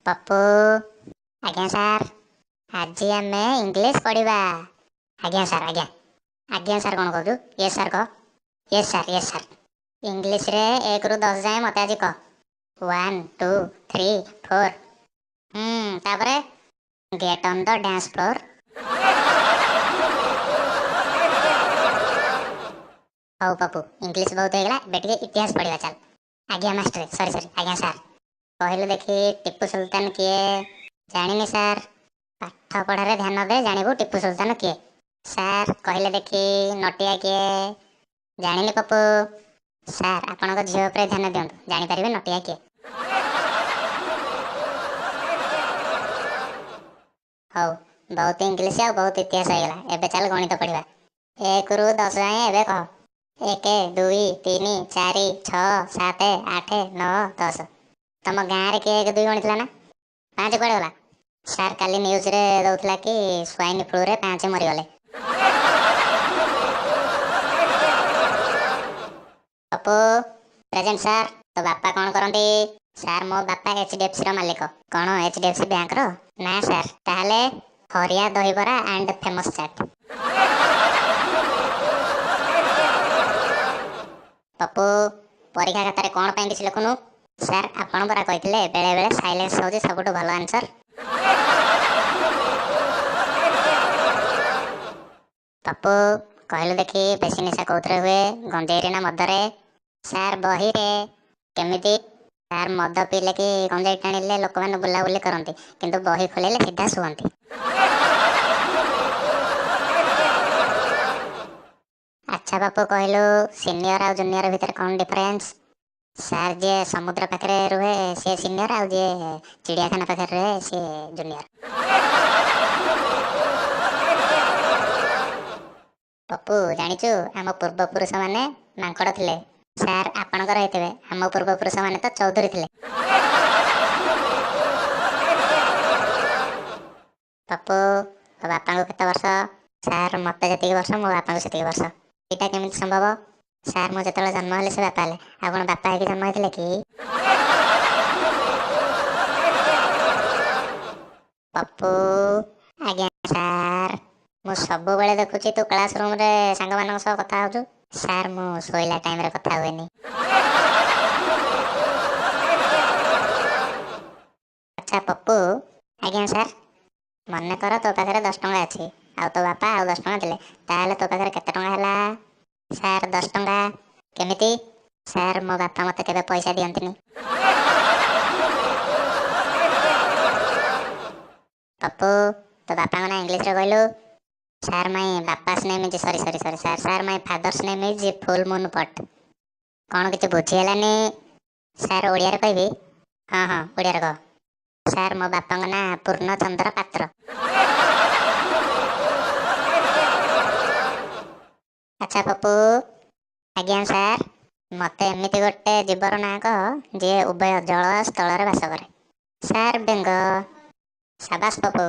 ପପୁ। ଆଜ୍ଞା ସାର୍। ଆଜି ଆମେ ଇଂଲିଶ ପଢ଼ିବା। ଆଜ୍ଞା ସାର୍। ଆଜ୍ଞା ଆଜ୍ଞା ସାର୍, କ'ଣ କହୁଛୁ? ୟେସ୍ ସାର୍ କହ। Yes sir, yes sir. ଇଂଲିଶରେ 1ରୁ 10 ଯାଏଁ ମୋତେ ଆଜି କହ। 1, 2, 3, 4। ତାପରେ get on the dance floor. ହଉ ପପୁ, ଇଂଲିଶ ବହୁତ ହେଇଗଲା, ଏବେ ଟିକେ ଇତିହାସ ପଢ଼ିବା ଚାଲ। ଆଜ୍ଞା ମାଷ୍ଟରେ, ସରି ସରି, ଆଜ୍ଞା ସାର୍। କହିଲୁ ଦେଖି, ଟିପୁ ସୁଲତାନ କିଏ? ଜାଣିନି ସାର୍। ପାଠ ପଢ଼ାରେ ଧ୍ୟାନ ଦେ, ଜାଣିବୁ ଟିପୁ ସୁଲତାନ କିଏ। ସାର୍, କହିଲେ ଦେଖି, ନଟିଆ କିଏ? ଜାଣିନି ପପୁ। ସାର୍, ଆପଣଙ୍କ ଝିଅ ଉପରେ ଧ୍ୟାନ ଦିଅନ୍ତୁ, ଜାଣିପାରିବେ ନଟିଆ କିଏ। ହଉ, ବହୁତ ଇଂଲିଶ ଆଉ ବହୁତ ଇତିହାସ ହେଇଗଲା, ଏବେ ଚାଲ ଗଣିତ ପଢ଼ିବା। 1ରୁ 10 ଯାଏଁ ଏବେ କହ। 1, 2, 3, 4, 6, 7, 8, 9, 10। ତମ ଗାଁରେ କିଏ 1, 2 ଗଣିଥିଲା ନା? 5 କୁଆଡ଼େ ଗଲା? ସାର୍, କାଲି ନ୍ୟୁଜ୍ରେ ଦଉଥିଲା କି ସ୍ୱାଇନ୍ ଫ୍ଲୁରେ 5 ମରିଗଲେ। ପପୁ। Present sir. ତୋ ବାପା କ'ଣ କରନ୍ତି? ସାର୍, ମୋ ବାପା ଏଚ୍ ଡି ଏଫ୍ ସିର ମାଲିକ। କ'ଣ, ଏଚ୍ ଡି ଏଫ୍ ସି ବ୍ୟାଙ୍କର? ନା ସାର୍। ତାହେଲେ? ହରିଆ ଦହିବରା ଆଣ୍ଡ ଫେମସ୍ ଚାଟ୍। ପପୁ, ପରୀକ୍ଷା ଖାତାରେ କ'ଣ ପାଇଁ କିଛି ଲେଖୁନୁ? ସାର୍, ଆପଣ ପରା କହିଥିଲେ ବେଳେବେଳେ ସାଇଲେନ୍ସ ହେଉଛି ସବୁଠୁ ଭଲ ଆନ୍ସର। ପପୁ, କହିଲୁ ଦେଖି, ବେଶୀ ନିଶା କୋଉଥିରେ ହୁଏ, ଗଞ୍ଜେଇରେ ନା ମଦରେ? ସାର୍, ବହିରେ। କେମିତି? ସାର୍, ମଦ ପିଇଲେ କି ଗଞ୍ଜେଇ ଟାଣିଲେ ଲୋକମାନେ ବୁଲାବୁଲି କରନ୍ତି, କିନ୍ତୁ ବହି ଖୋଲିଲେ ସିଧା ଶୁଅନ୍ତି। ଆଚ୍ଛା ବାପୁ, କହିଲୁ, ସିନିୟର ଆଉ ଜୁନିୟର ଭିତରେ କ'ଣ ଡିଫରେନ୍ସ? ସାର୍, ଯିଏ ସମୁଦ୍ର ପାଖରେ ରୁହେ ସିଏ ସିନିୟର, ଆଉ ଯିଏ ଚିଡ଼ିଆଖାନା ପାଖରେ ରୁହେ ସିଏ ଜୁନିୟର। ପପୁ, ଜାଣିଛୁ, ଆମ ପୂର୍ବପୁରୁଷମାନେ ମାଙ୍କଡ଼ ଥିଲେ। ସାର୍, ଆପଣଙ୍କର ହେଇଥିବେ, ଆମ ପୂର୍ବପୁରୁଷମାନେ ତ ଚୌଧୁରୀ ଥିଲେ। ପପୁ, ତୋ ବାପାଙ୍କୁ କେତେ ବର୍ଷ? ସାର୍, ମୋତେ ଯେତିକି ବର୍ଷ, ମୋ ବାପାଙ୍କୁ ସେତିକି ବର୍ଷ। ଏଇଟା କେମିତି ସମ୍ଭବ? ସାର୍, ମୁଁ ଯେତେବେଳେ ଜନ୍ମ ହେଲି ସେ ବାପା ହେଲେ। ଆଉ କ'ଣ ବାପା ହେଇକି ଜନ୍ମ ହେଇଥିଲେ କି? ପପୁ। ଆଜ୍ଞା ସାର୍। ମୁଁ ସବୁବେଳେ ଦେଖୁଛି ତୁ କ୍ଲାସ ରୁମ୍ରେ ସାଙ୍ଗମାନଙ୍କ ସହ କଥା ହେଉଛୁ। ସାର୍, ମୁଁ ଶୋଇଲା ଟାଇମ୍ରେ କଥା ହୁଏନି। ଆଚ୍ଛା ପପୁ। ଆଜ୍ଞା ସାର୍। ମନେକର ତୋ ପାଖରେ 10 ଟଙ୍କା ଅଛି ଆଉ ତୋ ବାପା ଆଉ 10 ଟଙ୍କା ଦେଲେ, ତାହେଲେ ତୋ ପାଖରେ କେତେ ଟଙ୍କା ହେଲା? ସାର୍, 10 ଟଙ୍କା। କେମିତି? ସାର୍, ମୋ ବାପା ମୋତେ କେବେ ପଇସା ଦିଅନ୍ତିନି। ପପୁ, ତୋ ବାପାଙ୍କ ନାଁ ଇଂଲିଶରେ କହିଲୁ। Sir, my bapa's name is, sorry sorry sorry sir, sir, my father's name is full moon ପଟ୍। କ'ଣ, କିଛି ବୁଝି ହେଲାନି? ସାର୍, ଓଡ଼ିଆରେ କହିବି? ହଁ, ଓଡ଼ିଆରେ କହ। ସାର୍, ମୋ ବାପାଙ୍କ ନାଁ ପୂର୍ଣ୍ଣଚନ୍ଦ୍ର ପାତ୍ର। ଆଚ୍ଛା ପପୁ। ଆଜ୍ଞା ସାର୍। ମୋତେ ଏମିତି ଗୋଟେ ଜୀବର ନାଁ କହ ଯିଏ ଉଭୟ ଜଳ ଆଉ ସ୍ଥଳରେ ବାସ କରେ। ସାର୍, ବେଙ୍ଗ। ସାବାସ ପପୁ।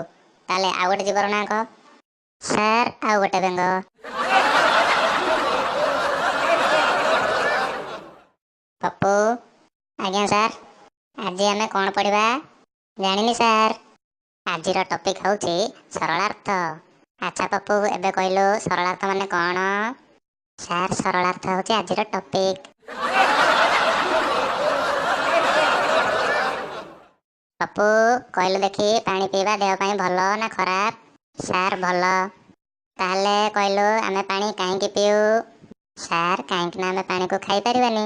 ତାହେଲେ ଆଉ ଗୋଟେ ଜୀବର ନାଁ କହ। ସାର୍, ଆଉ ଗୋଟେ ବେଙ୍ଗ। ପପୁ। ଆଜ୍ଞା ସାର୍। ଆଜି ଆମେ କ'ଣ ପଢ଼ିବା? ଜାଣିନି ସାର୍। ଆଜିର ଟପିକ୍ ହେଉଛି ସରଳାର୍ଥ। ଆଚ୍ଛା ପପୁ, ଏବେ କହିଲୁ, ସରଳାର୍ଥ ମାନେ କ'ଣ? ସାର୍, ସରଳାର୍ଥ ହେଉଛି ଆଜିର ଟପିକ୍। ପପୁ, କହିଲୁ ଦେଖି, ପାଣି ପିଇବା ଦେହ ପାଇଁ ଭଲ ନା ଖରାପ? ସାର୍, ଭଲ। ତାହେଲେ କହିଲୁ, ଆମେ ପାଣି କାହିଁକି ପିଉ? ସାର୍, କାହିଁକି ନା ଆମେ ପାଣିକୁ ଖାଇପାରିବାନି।